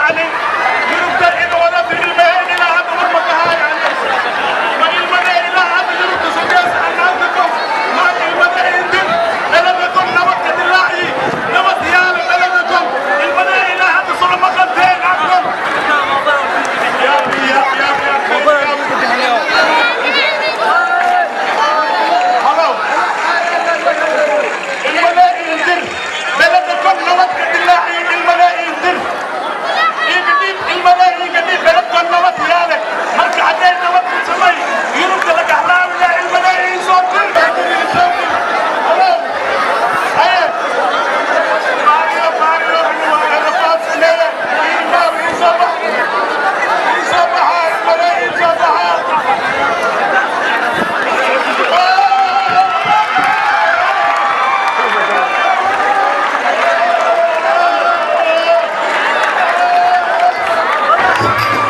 Yani Yurubta ina wadata, ilmaheen ilaa hadda war ma kahaa. Yani ma ilmada ilaa hadda Yurubta sugees anaagako ma ilmada indir beledakon nabad ka dilaaci, nabad yaalo beledakon, ilmada ilaa hadda soo maqanteen akon. Yaab, yaab, yaab, yaab. Halo, ilmada indir beledakon nabad ka dilaaci, ilmada indir iga dhiib, ilmada iga dhiib, beledkon nabad yaale. Marka haddee nabad ku samay Yurubta la dhaxlaawila, ilmada ii soo dir, ii soo dir. Halo, haye, Mario, Mario, rafaad sameeye, ilmaa ii soo bax, ii soo baxa, ilmada ii soo baxa.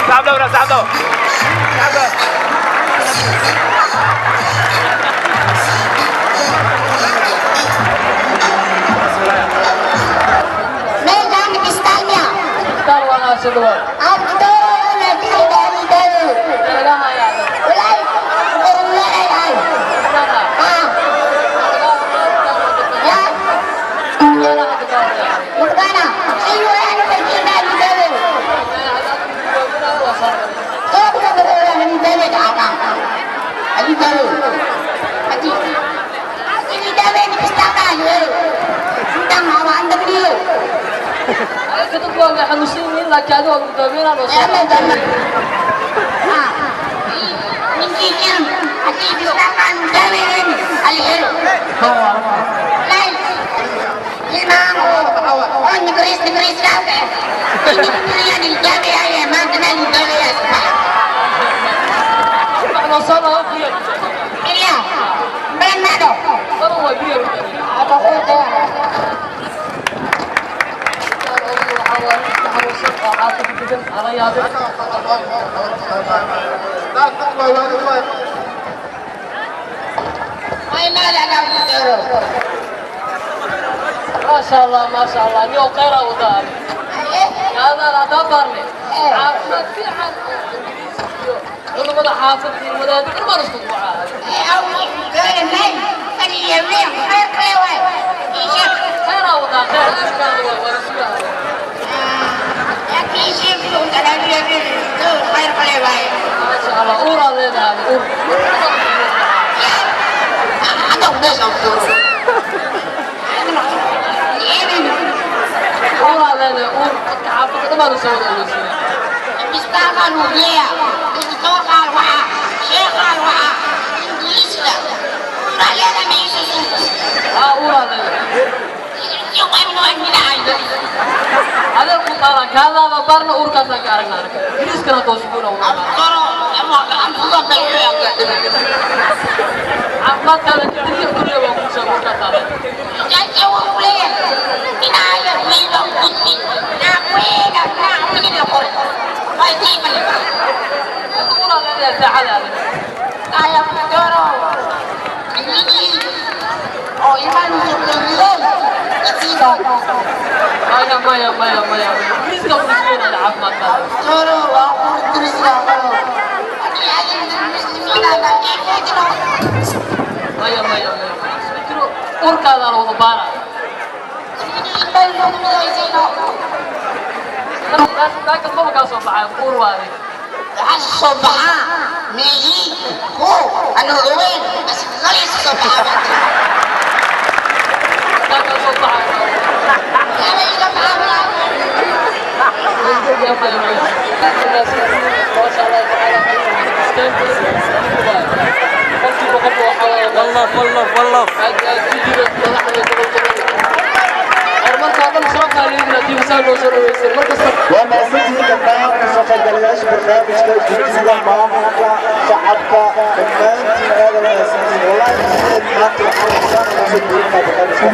Sacabdhow, sacabdhow, sacabdhow. Meeshaan isbitaal miyaa? Agtooda diidanidaadu. Walaal, qorleeyahay. Ah. Ya. Mudana, iyo aan diidanidaadu. Soo ku dawada ada. Adi dawo. Adi. Ini dawo ni isbitaal yo. Intaan hawa anda beliyo. Dadku waa xanuunsan yihiin, laakiin adiga waa guddoomiyaha noo soo. Ninkii haddii isbitaalkan daaweyn alhelo ilmahan oo nigris nigris laaka ini daaweeyaya maanta meel daaweeyaa. Wax noo soo noqon biyo. Iya, balan maado. Badan waa biyo. Waxaa waaye dadka xanuunsan oo xaafadda degan ala yaabay. Ay maala la. Maasha Allah, maasha Allah, niyo khayra wadaa. Kaadaan haddaan baarnay caafimaad fiican oo Ingiriis iyo culimada xaafadda iyo wadaadda dhan baan isku ducaa. Khayraa wadaa, khayr iskaada waa waa sugaa. Maasha Allah, uuraa leedahay, uur. Uuraa leedahay, uur. Dadka xaafadda dhan baan usoo wada ogeysiinaa. Haa, uuraa leedahay. Adeer ku qaadan kaadaada baarna, uurkaasaan ka aragnaa arka. Ingiriiskana toosuguna. Caafimaadkaada jidriya kulliya waa kuu sheeg, uurkaasaa leedahay. Uuraa leedahay saacada adag. Maya, maya, maya, maya, Ingiriiska ku sugnaa caafimaadkaada. Maya, maya, maya, jiro, uurkaadaa la wada baara. Daaka maba kaa soo baxay uur waa adig. Daa kaa soo baxay. Maasha Allah tacaala. Qolkiiba qofka waxaa waaye Wallaf, wallaf, wallaf. Aad aad guddiga madaxda gobolka horumarkaa dhan sharafaa leedin haddii masaa noo soo dhaweyseen mar kasta. Waa mahadsantihiin dhammaan kasoo qaybgalayaasha barnaamijka, guddida, maamulka, shacabka, dhammaantiin aad wanaagsantihiin. Wallahi maanta waxaan soo guurinaa barnaamijka.